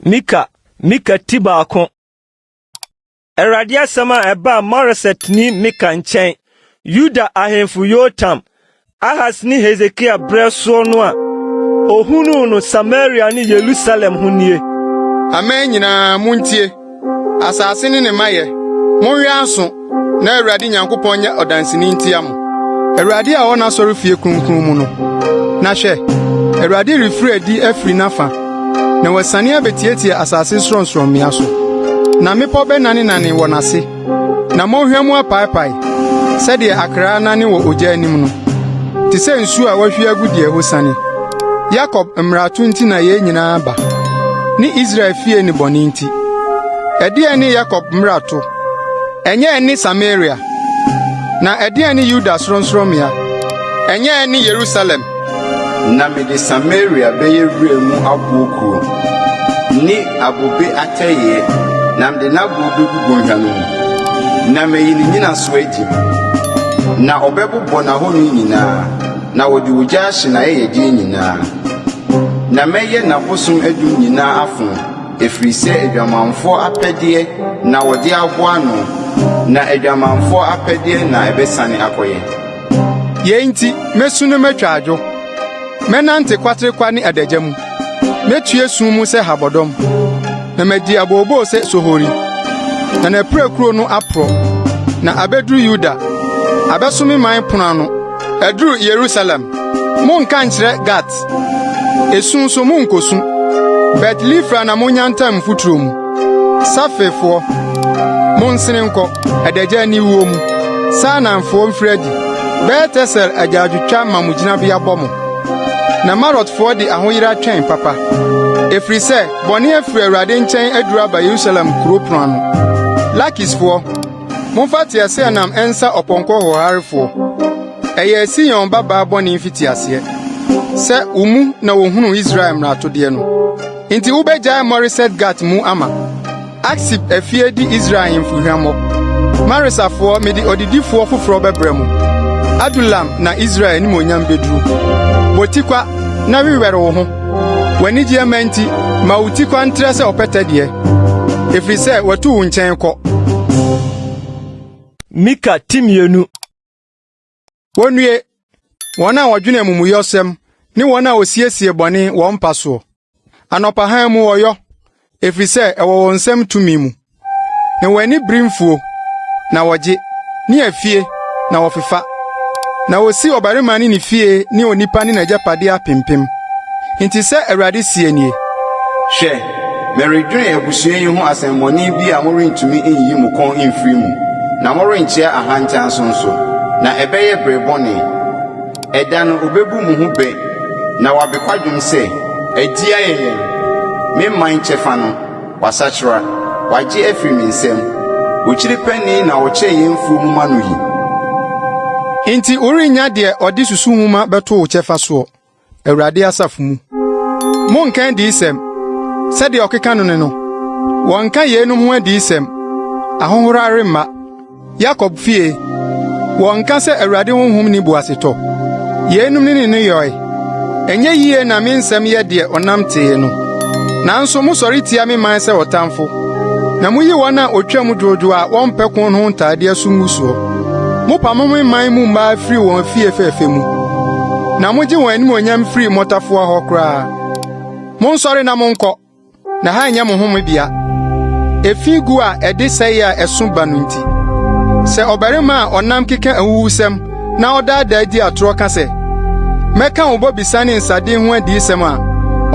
Mika, Mika ti baako. Awurade asɛm a ɛbaa Moresetni Mika nkyɛn, Yuda ahemfo Yotam, Ahas ne Hesekia berɛ soɔ no a ohunuu no Samaria ne Yerusalem ho nie. Aman nyinaa, muntie! Asase ne ne mayɛ, monwɛn aso na Awurade Nyankopɔn nyɛ ɔdanseni ntia mo. Awurade a ɔwɔ n'asɔrefie kronkron mu no. Na hwɛ, Awurade refiri adi afiri n'afa, na wasiane abetiatia asase sorɔnsorɔmmea so. Na mmepɔw bɛnanenane wɔ n'ase, na mmonhwa mu apaapae, sɛdeɛ akraa nane wɔ ogya anim no, te sɛ nsu a wɔahwie agu deɛ ɛhɔ siane. Yakob mmarato nti na yei nyinaa ba, ne Israel fie nnebɔne nti. Ɛdeɛn ne Yakob mmarato? Ɛnyɛ ɛne Samaria? Na ɛdeɛn ne Yuda sorɔnsorɔmmea? Ɛnyɛ ɛne Yerusalem? Na mede Samaria bɛyɛ wura mu aboɔ kuro ne abobe atɛeɛ, na mede n'aboɔ bɛgu bɔnhwa no mu, na mayi ne nnyinasoɔ adi. Na ɔbɛbobɔ n'ahoni nyinaa, na wɔde ogya ahye n'ayɛyɛdeɛ nyinaa. Na mɛyɛ n'abosom adum nyinaa afõ, ɛfiri sɛ adwamanfoɔ apɛdeɛ na wɔde aboa ano, na adwamanfoɔ apɛdeɛ na ɛbɛsane akɔyɛ. Yei nti, mesu na matwa adwo. Mɛnante kwaterekwa ne adagya mu. Metue sum mu sɛ habɔdɔm, na madi abooboo sɛ sohori. Na n'apirakuro no aporɔ, na abeduru Yuda, abɛso me man pon ano, aduru Yerusalem. Monnka nkyerɛ Gat, esu nso munnkosu. Bet-Leafra na monyantam mfuturo mu. Safirfoɔ, monsene nkɔ, adagya aniwuo mu. Saananfoɔ mfiri adi. Bet-Esel agyaadwotwa ma mo gyinabea bɔ mo. Na Marotfoɔ de ahoyera twɛn papa, ɛfiri sɛ bɔne afiri Awurade nkyɛn aduru aba Yerusalem kurow pon ano. Lakisfoɔ, momfa teaseɛnam nsa ɔpɔnkɔ hoɔharefoɔ. Ɛyɛɛ Sion babaa bɔne mfitiaseɛ, sɛ wo mu na wohunuu Israel mmaratodeɛ no. Enti wobegyae Moreset-Gat mu ama. Aksib afie di Israel ahemfo huammɔ. Maresafoɔ, mede ɔdedifoɔ foforɔ bɛbrɛ mo. Adulam na Israel animuonyam beduru. Bɔ tikwa na wewɛre wo ho. W'anigye mma nti, ma wo tikwa ntrɛ sɛ ɔpɛtɛ deɛ, ɛfiri sɛ wɔatu wo nkyɛn kɔ. Mika ti mmienu. Wonnue, wɔn a wɔdwene amumuyɔsɛm ne wɔn a wosiesie bɔne wɔ mpa soɔ. Anɔpa hann mu wɔyɔ, ɛfiri sɛ ɛwɔ wɔn nsam tumi mu. Na wɔn ani bere mfuo, na wɔgye, ne afie, na wɔfefa. Na wosi ɔbarima ne ne fie ne onipa ne n'agyapadeɛ apempem. Enti sɛ Awurade seɛ nie. Hwɛ, meredwene abusua yi ho asɛmmɔne bi a morentumi nyi mo kɔn mfiri mu, na morenkyea ahantan so nso, na ɛbɛyɛ bere bɔne. Ɛda no obebu mo ho bɛ na wabe kwadwom sɛ, 'Adi ayɛ yɛn! Me man kyɛfa no, wasakyera, wagye afiri me nsam. Okyiri panni na ɔkyɛɛ yɛn mfuo mu ma no yi. Enti worennya deɛ ɔde susuhoma bɛto wo kyɛfa soɔ. Awurade asafo mu. Monnka adiyisɛm, sɛdeɛ ɔkeka no ne no. Wɔnnka yeinom ho adiyisɛm, ahohora remma. Yakob fie, wɔnnka sɛ Awurade honhom nni boasetɔ. Yeinom ne ne nneyɔe. Ɛnyɛ yiye na me nsɛm yɛ deɛ ɔnam tee no. Nanso mosɔre tia me man sɛ ɔtamfo, na muyi wɔn a otwam dwoodwoo a wɔmpɛ ko no ho ntade so ngusoɔ. Mopamo me man mu mmaa firi wɔn afie fɛfɛ mu, na mogye wɔn animuonyam firi mmɔtafowa hɔ koraa. Monsɔre na monkɔ, na ha nyɛ mo homebea, efi gu a ɛde sɛe a ɛso ba no nti. Sɛ ɔbarima a ɔnam keka ahuhusɛm na ɔdaadaa di atorɔ ka sɛ, ‘Mɛka wo bobesa ne nsaden ho adiyisɛm’ a,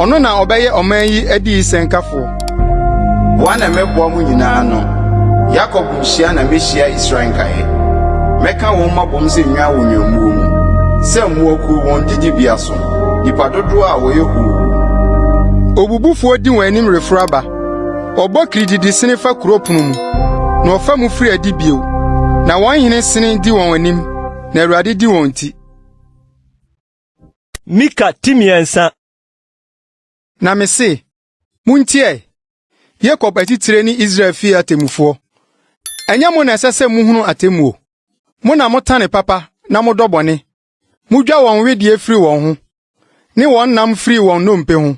ɔno na ɔbɛyɛ ɔman yi adiyisɛnkafoɔ. Boa na mɛboa mo nyinaa ano, Yakob nhyia na mehyia Israel nkaeɛ. Mɛka wɔn mabom sɛ nnwan wɔ nnwammuo mu, sɛ mmoakuo wɔn didibea so, nnipa dodoɔ a wɔyɛ huu. Obubufoɔ di wɔn anim reforo aba. Ɔbɔ kirididi sene fa kurow pon mu, na ɔfa mu firi adi bio. Na wɔn hene sene di wɔn anim, na Awurade di wɔn ti. Mika ti mmiɛnsa. Na mise, Muntie ɛ, Yakob atitire ne Israel fie atemmufoɔ. Ɛnyɛ mo na ɛsɛ sɛ muhunu atemmuo? Mo na motane papa na modɔ bɔne. Mudwa wɔn wedeɛ firi wɔn ho, ne wɔn nam firi wɔn nnompe ho.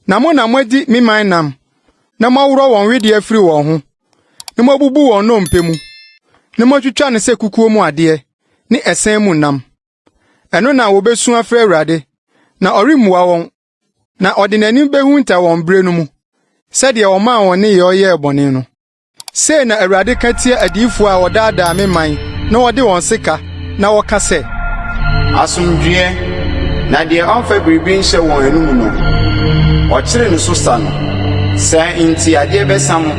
Na mo na moadi me man nam. na moaworɔ wɔn wedeɛ afiri wɔn ho, na moabubu wɔn nnompe mu, na moatwitwa no sɛ kukuo mu adeɛ ne ɛsɛn mu nam. Ɛno na wobesu afrɛ Awurade, na ɔremmua wɔn, na ɔde n'anim behunta wɔn bere no mu, sɛdeɛ ɔmaa wɔn nneyɛe yɛɛ bɔne no. Sei na Awurade ka tia adiyifo a wɔdaadaa me man na wɔde wɔn sika na wɔka sɛ. Asomdwoeɛ, na deɛ ɔmfa biribi nhyɛ wɔn anomu no, ɔkyere ne so sa no. Saa nti adeɛ bɛsa mo,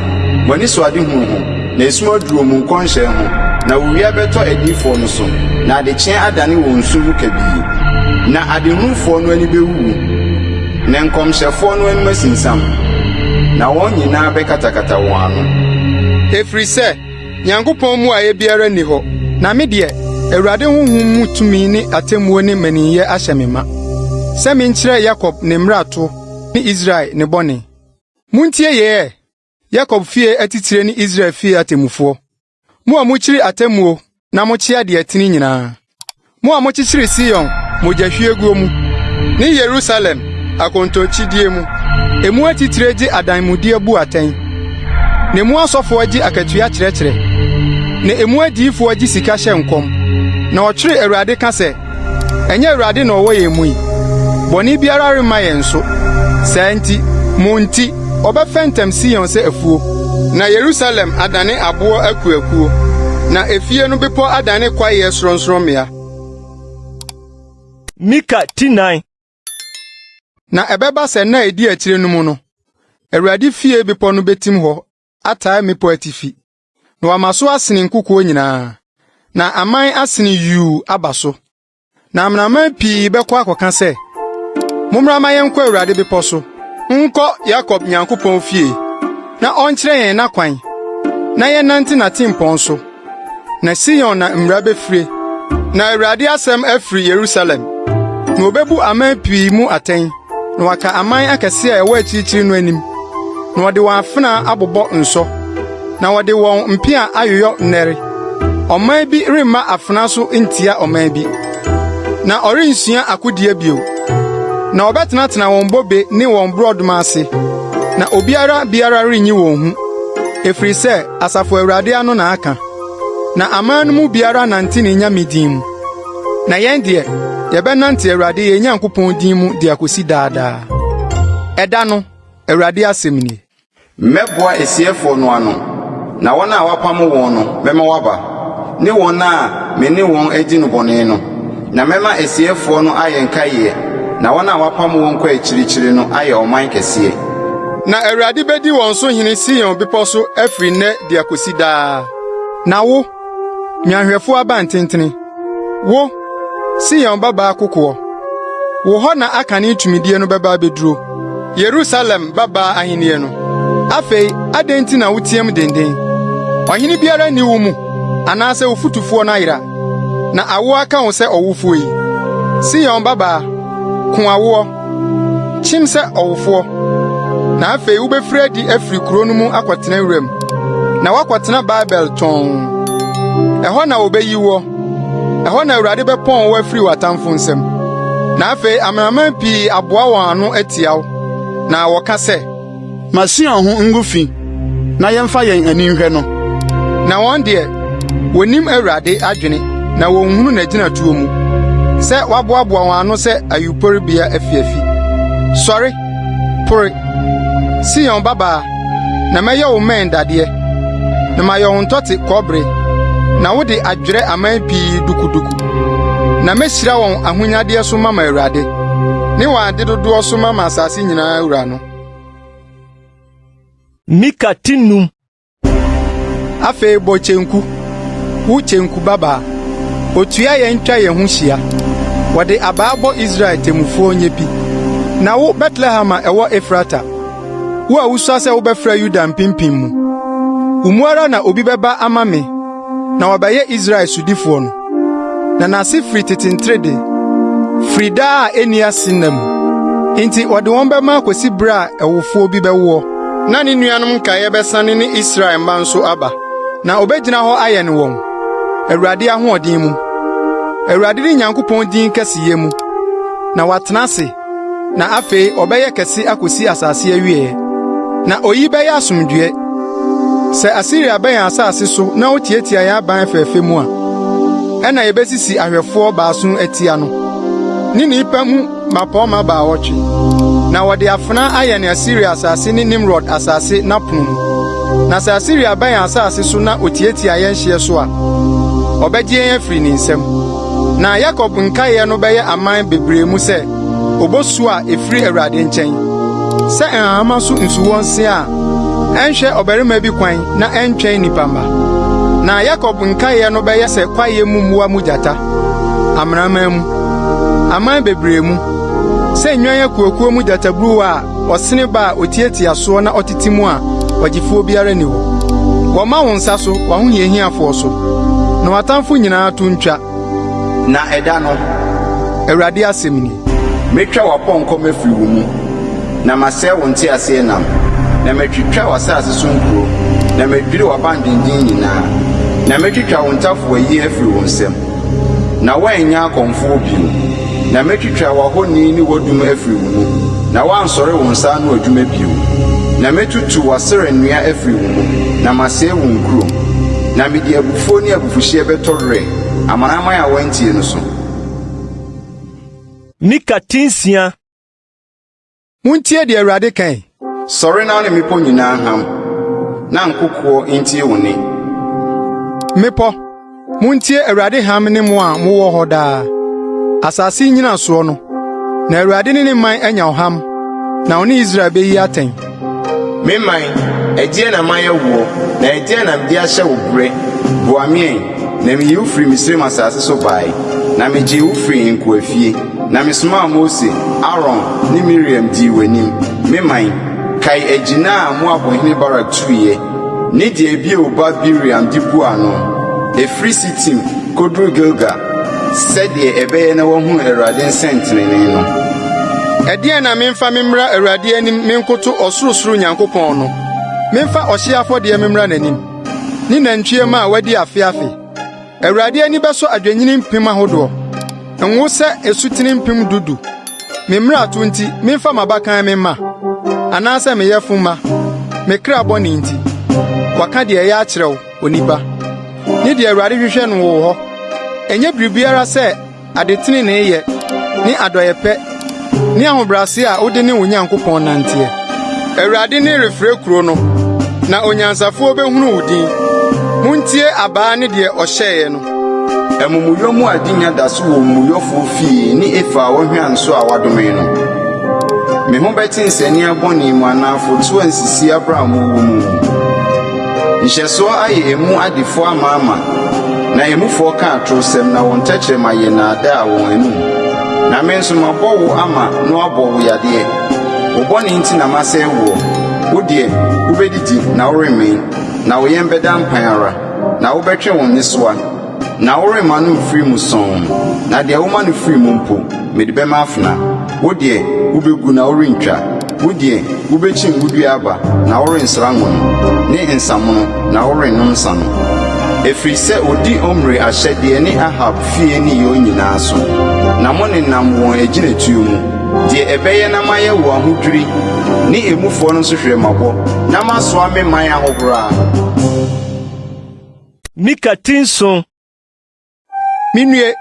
mo anisoadehunu ho, na esum aduru mo nkɔnhyɛ ho, na owia bɛtɔ adiyifoɔ no so, na adekyeɛ adane wɔn sum mu kabii. Na adehunufoɔ no ani bɛwuwu, na nkɔmhyɛfoɔ no anim asinsiam, na wɔn nyinaa bɛkatakata wɔn ano. Ɛfiri sɛ Nyankopɔn mmuaeɛ biara nni hɔ. Na me deɛ, Awurade honhom mu tumi ne atemmuo ne mmaninyɛ ahyɛ me ma, sɛ menkyerɛ Yakob ne mmarato ne Israel ne bɔne. Muntie yei ɛ, Yakob fie atitire ne Israel fie atemmufoɔ, mo a mukyiri atemmuo na mokyea deɛ ɛtene nyinaa, mo a mokyekyere Sion mogyahwieguo mu ne Yerusalem akontokyidie mu. Emu atitire gye adanmudeɛ bu atɛn, na emu asɔfoɔ gye akatua kyerɛkyerɛ, na emu adiyifoɔ gye sika hyɛ nkɔm, na wɔtwere Awurade ka sɛ, Ɛnyɛ Awurade na ɔwɔ yɛn mu yi? Bɔne biara remma yɛn so. Saa nti, mo nti, wɔbɛfɛntɛm Sion sɛ afuo, na Yerusalem adane aboɔ akuakuo, na efie no bepɔ adane kwaeɛ sorɔnsorɔmmea. Mika ti nan. Na ɛbɛba sɛ nna a edi akyire no mu no, Awurade fie bepɔ no betim hɔ ataa mmepɔ atifi, na wama so asene nkokoɔ nyinaa, na aman asene yuu aba so. Na amanaman pii bɛkɔ akɔka sɛ, Mommra mma yɛnkɔ Awurade bepɔ so, nkɔ Yakob Nyankopɔn fie, na ɔnkyerɛ yɛn n'akwan, na yɛnnante n'atempɔn so. Na Sion na mmara befire, na Awurade asɛm afiri Yerusalem. Na obebu aman pii mu atɛn, na waka aman akɛse a ɛwɔ akyirikyiri no anim, na wɔde wɔn afena abobɔ nsɔ, na wɔde wɔn mpea ayoyɔ nnɛre. Ɔman bi remma afena so ntia ɔman bi, na ɔrensua akodie bio. Na wɔbɛtenatena wɔn bobe ne wɔn borɔdɔma ase, na obiara biara renyi wɔn hu, ɛfiri sɛ Asafo Awurade ano na aka. Na aman no mu biara nante ne nyame din mu. Na yɛn deɛ, yɛbɛnante Awurade yɛn Nyankopɔn din mu de akosi daa daa. Ɛda no, Awurade asɛm nie. Mɛboa asiefoɔ no ano, na wɔn a wɔapamo wɔn no, mɛma wɔaba, ne wɔn a me ne wɔn adi no bɔne no. Na mɛma asiefoɔ no ayɛ nkaeɛ, na wɔn a wɔapamo wɔn kɔ akyirikyiri no ayɛ ɔman kɛseɛ. Na Awurade bedi wɔn so hene Sion bepɔ so afiri nnɛ de akosi daa. Na wo, nnwanhwɛfo abantentene, Wo, Sion babaa kokoɔ, wo hɔ na akane tumidie no bɛba abeduro, Yerusalem babaa ahenni no. Afei adɛn nti na woteɛm dennen? Ɔhene biara nni wo mu, anaasɛ wo fotufoɔ no ayera, na awoɔ aka wo sɛ ɔwofoɔ yi? Sion babaa, ko awoɔ. Kyem sɛ ɔwofoɔ, na afei wobɛfiri adi afiri kuro no mu akɔtena wuram, na woakɔtena Babel tɔnn. Ɛhɔ na wɔbɛyi woɔ, ɛhɔ na Awurade bɛpɔn wo afiri w'atamfo nsam. Na afei amanaman pii aboa wɔn ano atia wo, na wɔka sɛ. Ma Sion ho ngu fi, na yɛmfa yɛn ani nhwɛ no. Na wɔn deɛ, wonnim Awurade adwene na wonhunu n'agyinatuo mu, sɛ waboaboa wɔn ano sɛ ayuporebea afiafi. Sɔre, pore, Sion babaa, na mɛyɛ wo mmɛn dadeɛ, na mayɛ wo ntɔte kɔbere, na wode adwerɛ aman pii dukuduku. Na mɛhyira wɔn ahonyadeɛ so mama Awurade, ne wɔn adedodoɔ so mama asase nyinaa wura no. Mika ti num. Afei bɔ kyenku, wo kyenku babaa. Otua yɛn twa yɛn ho hyia. Wɔde abaa bɔ Israel temmufoɔ nnyepi. Na wo, Betlehem a ɛwɔ Efrata, wo a wusua sɛ wobɛfra Yuda mpempem mu, wo mu ara na obi bɛba ama me, na wabɛyɛ Israel sodifoɔ no. Na n'ase firi tete nterede, firi daa a enni ase nna mu. Enti wɔde wɔn bɛma akosi bere a ɛwofoɔ bi bɛwoɔ, na ne nuanom nkaeɛ bɛsane ne Israel mma nso aba. Na obegyina hɔ ayɛne wɔn, Awurade ahoɔden mu, Awurade ne Nyankopɔn din kɛseyɛ mu, na watena ase, na afei ɔbɛyɛ kɛse akosi asase awiei. Na oyi bɛyɛ asomdwoe. Sɛ Asiria ba yɛn asase so na otiatia yɛn aban fɛfɛ mu a, ɛnna yebesisi ahwɛfoɔ baason atia no, ne nnipa mu mmapɔmma baawɔtwe, na wɔde afena ayɛn Asiria asase ne Nimrod asase n'apon mu. Na sɛ Asiria ba yɛn asase so na otiatia yɛn hyeɛ so a, ɔbɛgye yɛn afiri ne nsam. Na Yakob nkaeɛ no bɛyɛ aman bebree mu sɛ obosuo a ɛfiri Awurade nkyɛn, sɛ nhahamma so nsuwɔnsee a ɛnhwɛ ɔbarima bi kwan na ɛntwɛn nnipa mma. Na Yakob nkaeɛ no bɛyɛ sɛ kwaeɛ mu mmoa mu gyata, amanaman mu, aman bebree mu, sɛ nnwan akuakuo mu gyataburuwa a ɔsene ba a otiatia soɔ na ɔtete mu a ɔgyefoɔ biara nni hɔ. Wɔmma wo nsa so w'ahohiahiafoɔ so, na w'atamfo nyinaa to ntwa. Na ɛda no, Awurade asɛm ni. Metwa w'apɔnkɔ mafiri wo mu, na masɛe wo nteaseɛnam, na matwitwa w'asase so nkuro, na madwiri w'abandenden nyinaa, na mɛtwitwa wo ntafowayi afiri wo nsam, na woannya akɔmfoɔ bio. Na mɛtwitwa w'ahoni ne w'adum afiri wo mu, na woansɔre wo nsa ano adwuma bio. Na mɛtutu w'Asera nnua afiri wo mu, na masɛe wo nkuro. Na mede abufuo ne abufuhyeɛ bɛtɔ werɛ amanaman a wɔantie no so. Mika ti nsia. Muntie deɛ Awurade ka ɛ. Sɔre na wo ne mmepɔ nyinaa nham, na nkokoɔ ntie wo nne. Mmepɔ, muntie Awurade ham ne mo a mowɔ hɔ daa. Asase nnyinasoɔ no, na Awurade ne ne man anya ɔham, na ɔne Israel beyi atɛn. Me man, ɛdeɛn na mayɛ woɔ, na ɛdeɛn na mede ahyɛ wo brɛ? Boa me ɛ, na meyii wo firii Misraim asase so bae, na megyee wo firii nkoafie. Na mesomaa Mose, Aaron ne Miriam dii w'anim. Me man, kae agyina a Moab hene Barak tuiɛ, ne deɛ Beor ba Bileam de buaa no, ɛfiri Sitim kɔduru Gilgal, sɛdeɛ ɛbɛyɛ na woahunu Awurade nsɛntenenee no. Ɛdeɛn na memfa memmra Awurade anim menkoto Ɔsorosoro Nyankopɔn no? Memfa ɔhyeɛ afɔdeɛ memmra n'anim, ne nantwie mma a wɔadi afe afe? Awurade ani bɛsɔ adwennini mpem ahodoɔ, ngo sɛ asutene mpem du du. Me mmarato nti memfa m'abakan memma, anaasɛ me yafumma, me kra bɔne nti. Wɔaka deɛ ɛyɛ akyerɛ wo, onipa, ne deɛ Awurade hwehwɛ no wɔ wo hɔ. Ɛnyɛ biribiara sɛ Ade trenee yɛ, ne adɔeyɛpɛ, ne ahobrɛase a wode ne wo Nyankopɔn nanteɛ. Awurade nne refrɛ kurow no, na onyansafoɔ behunu wo din. Muntie abaa ne deɛ ɔhyɛeɛ no. Amumuyɔ mu adenya da so wɔ omumuyɔfoɔ fie ne efa a wɔahwan so a wɔadome no. Me ho bɛte nsania bɔne mu anaa fotoɔ nsisi abrammo wɔ mu. Nhyɛsoɔ ayɛ emu adefoɔ amaama, na emufoɔ ka atorosɛm na wɔn tɛkyerɛma yɛ nnaadaa wɔn anom. Na me nso mabɔ wo ama no abɔ wo yadeɛ. Wo bɔne nti na masɛe woɔ. Wo deɛ, wobɛdidi na woremmee, na wo yam bɛda mpan ara, na wobɛtwe wo nnesoa, na woremma no mfiri mu sɔnn, na deɛ woma no firi mu mpo, mede bɛma afena. Wo deɛ, wobɛgu na worentwa. Wo deɛ, wobɛkyi ngodua aba na worensra ngo no, ne nsamono na worennom nsa no. Ɛfiri sɛ ɔdi Omri ahyɛdeɛ ne Ahab fie nneyɔɛ nyinaa so, na monenam wɔn agyinatuo mu, deɛ ɛbɛyɛ na mayɛ wo ahodwiri ne emufoɔ no nso hwerɛmabɔ, na masoa me man ahohora. Mika ti nson. Minnue,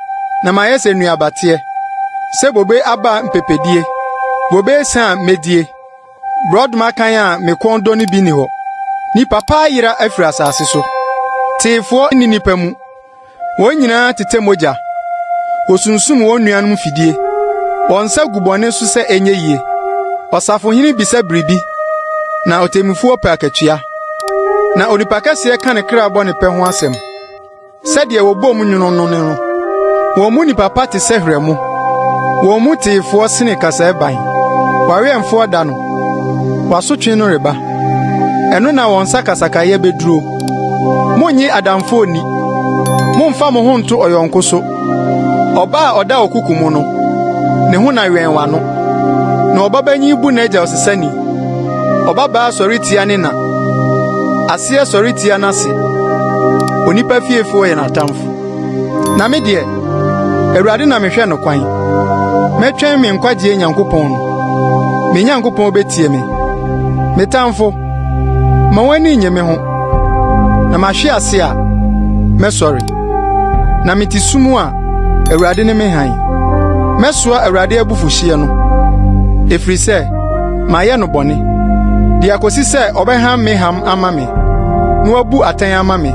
na mayɛ sɛ nnuabateɛ, sɛ bobe aba mpɛpɛdie, bobe esa a medie, borɔdɔma kan a me kɔn dɔ no bi nni hɔ. Nnipa pa ayera afiri asase so, teefoɔ nni nnipa mu. Wɔn nyinaa tetɛ mogya, wosunsum wɔn nuanom mfidie. Wɔn nsa gu bɔne so sɛ ɛnyɛ yie. Ɔsafohene bisa biribi, na ɔtemmufoɔ pɛ akatua. Na onipa kɛseɛ ka ne kra bɔnepɛ ho asɛm. Sɛdeɛ wɔbom nwono no ne no. Wɔn mu nnipa pa te sɛ hwerɛmo, wɔn mu teefoɔ sene kasɛɛ ban. W'awɛmfoɔ da no, w'asotwe no reba, ɛno na wɔn sakasakayɛ beduro. Munnye adamfoɔ nni, mommfa mo ho nto ɔyɔnko so. Ɔba a ɔda ɔkoko mu no, ne ho na wɛn w'ano. Na ɔbabanin bu n'agya ɔsesani. Ɔbabaa sɔre tia ne na, aseɛ sɔre tia n'ase. Onipa fiefoɔ yɛ n'atamfo. Na me deɛ, Awurade na mehwɛ no kwan. Mɛtwɛn me nkwagyeɛ Nyankopɔn no. Me Nyankopɔn betie me. Me tamfo, ma w'ani nnye me ho, na mahwe ase a, mɛsɔre. Na mete sum mu a, Awurade ne me hann. Mɛsoa Awurade abufuhyeɛ no, ɛfiri sɛ mayɛ no bɔne, de akosi sɛ ɔbɛham me ham ama me, na wabu atɛn ama me.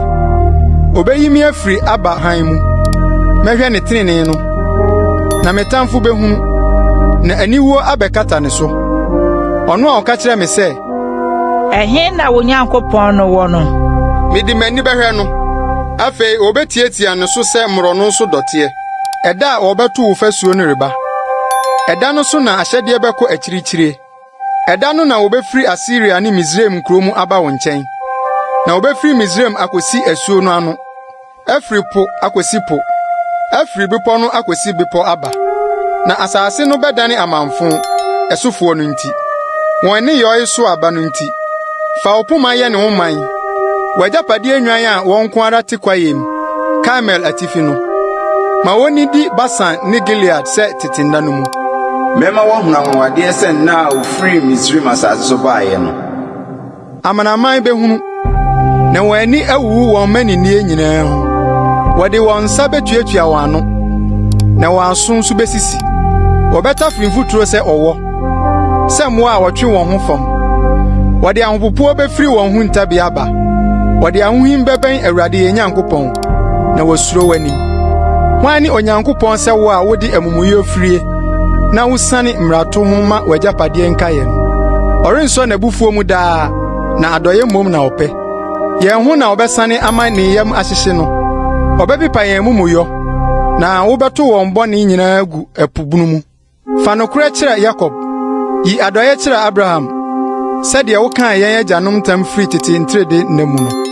Obeyi me afiri aba hann mu. Mɛhwɛ ne trenee no, na me tamfo behunu, na aniwuo abɛkata ne so. Ɔno a ɔka kyerɛ me sɛ, Ɛhe na wo Nyankopɔn no wɔ no? Mede m'ani bɛhwɛ no. Afei wobetiatia ne so sɛ mmorɔno so dɔteɛ. Ɛda a wɔbɛto wo fasuo no reba. Ɛda no so na ahyɛdeɛ bɛkɔ akyirikyirie. Ɛda no na wobefiri Asiria ne Misraim nkurow mu aba wo nkyɛn, na wobefiri Misraim akosi asuo no ano, afiri po akosi po, afiri bepɔ no akosi bepɔ aba. Na asase no bɛdane amamfo, ɛsofoɔ no nti, wɔn nneyɔe so aba no nti. Fa wo poma yɛne wo man, w'agyapadeɛ nnwan a wɔn nko ara te kwaeɛm, Karmel atifi no. Ma wonnidi Basan ne Gilead sɛ tete nna no mu. Mɛma woahunu anwanwadeɛ sɛ nna a wofirii Misraim asase so baeɛ no. Amanaman behunu, na wɔn ani awuwu wɔn mmaninnie nyinaa ho. Wɔde wɔn nsa betuatua wɔn ano, na wɔn aso nso besisi. Wɔbɛtafere mfuturo sɛ ɔwɔ, sɛ mmoa a wɔtwe wɔn ho fam. Wɔde ahopopoɔ befiri wɔn huntabea aba. Wɔde ahohim bɛbɛn Awurade yɛn Nyankopɔn, na wɔasuro w'anim. Hwan ne Onyankopɔn sɛ wo a wode amumuyɛ firie na wosiane mmarato ho ma w'agyapadeɛ nkaeɛ no? Ɔrensɔ n'abufuo mu daa, na adɔeɛ mmom na ɔpɛ. Yɛn ho na ɔbɛsane ama ne yam ahyehye no. Ɔbɛpepa yɛn amumuyɔ, na wobɛto wɔn bɔne nyinaa agu ɛpo bunu mu. Fa nokorɛ kyerɛ Yakob, yi adɔeɛ kyerɛ Abraham, sɛdeɛ wokaa yɛn agyanom ntam firi tete nterede nna mu no.